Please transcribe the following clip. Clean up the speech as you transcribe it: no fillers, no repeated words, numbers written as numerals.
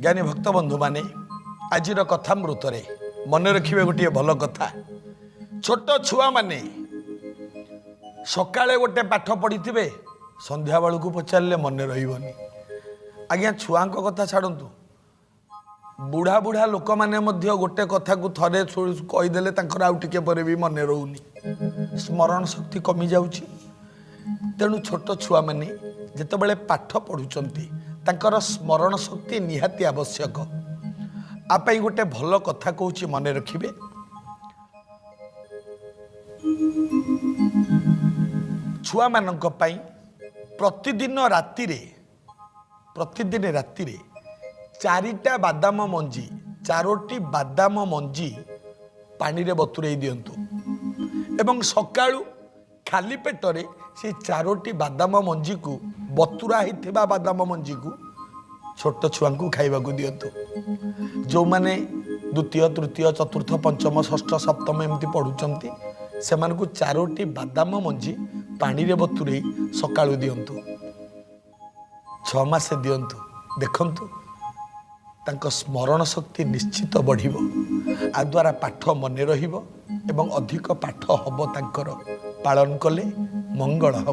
ଜ୍ଞାନୀ ଭକ୍ତ ବନ୍ଧୁମାନେ, ଆଜିର କଥାମୃତରେ ମନେ ରଖିବେ ଗୋଟିଏ ଭଲ କଥା। ଛୋଟ ଛୁଆମାନେ ସକାଳେ ଗୋଟେ ପାଠ ପଢ଼ିଥିବେ, ସନ୍ଧ୍ୟାବେଳକୁ ପଚାରିଲେ ମନେ ରହିବନି। ଆଜ୍ଞା, ଛୁଆଙ୍କ କଥା ଛାଡ଼ନ୍ତୁ, ବୁଢ଼ା ବୁଢ଼ା ଲୋକମାନେ ମଧ୍ୟ ଗୋଟେ କଥାକୁ ଥରେ କହିଦେଲେ ତାଙ୍କର ଆଉ ଟିକେ ପରେ ବି ମନେ ରହୁନି, ସ୍ମରଣ ଶକ୍ତି କମିଯାଉଛି। ତେଣୁ ଛୋଟ ଛୁଆମାନେ ଯେତେବେଳେ ପାଠ ପଢ଼ୁଛନ୍ତି, ତାଙ୍କର ସ୍ମରଣ ଶକ୍ତି ନିହାତି ଆବଶ୍ୟକ। ଆ ପାଇଁ ଗୋଟେ ଭଲ କଥା କହୁଛି, ମନେ ରଖିବେ। ଛୁଆମାନଙ୍କ ପାଇଁ ପ୍ରତିଦିନ ରାତିରେ ଚାରିଟା ବାଦାମ ମଞ୍ଜି, ଚାରୋଟି ବାଦାମ ମଞ୍ଜି ପାଣିରେ ବତୁରେଇ ଦିଅନ୍ତୁ ଏବଂ ସକାଳୁ ଖାଲି ପେଟରେ ସେ ଚାରୋଟି ବାଦାମ ମଞ୍ଜିକୁ, ବତୁରା ହେଇଥିବା ବାଦାମ ମଞ୍ଜିକୁ ଛୋଟ ଛୁଆଙ୍କୁ ଖାଇବାକୁ ଦିଅନ୍ତୁ। ଯେଉଁମାନେ ଦ୍ୱିତୀୟ, ତୃତୀୟ, ଚତୁର୍ଥ, ପଞ୍ଚମ, ଷଷ୍ଠ, ସପ୍ତମ ଏମିତି ପଢ଼ୁଛନ୍ତି, ସେମାନଙ୍କୁ ଚାରୋଟି ବାଦାମ ମଞ୍ଜି ପାଣିରେ ବତୁରେଇ ସକାଳୁ ଦିଅନ୍ତୁ। 6 ମାସ ଦିଅନ୍ତୁ, ଦେଖନ୍ତୁ ତାଙ୍କ ସ୍ମରଣ ଶକ୍ତି ନିଶ୍ଚିତ ବଢ଼ିବ। ଆ ଦ୍ୱାରା ପାଠ ମନେ ରହିବ ଏବଂ ଅଧିକ ପାଠ ହେବ ତାଙ୍କର। ପାଳନ କଲେ ମଙ୍ଗଳ ହେବ।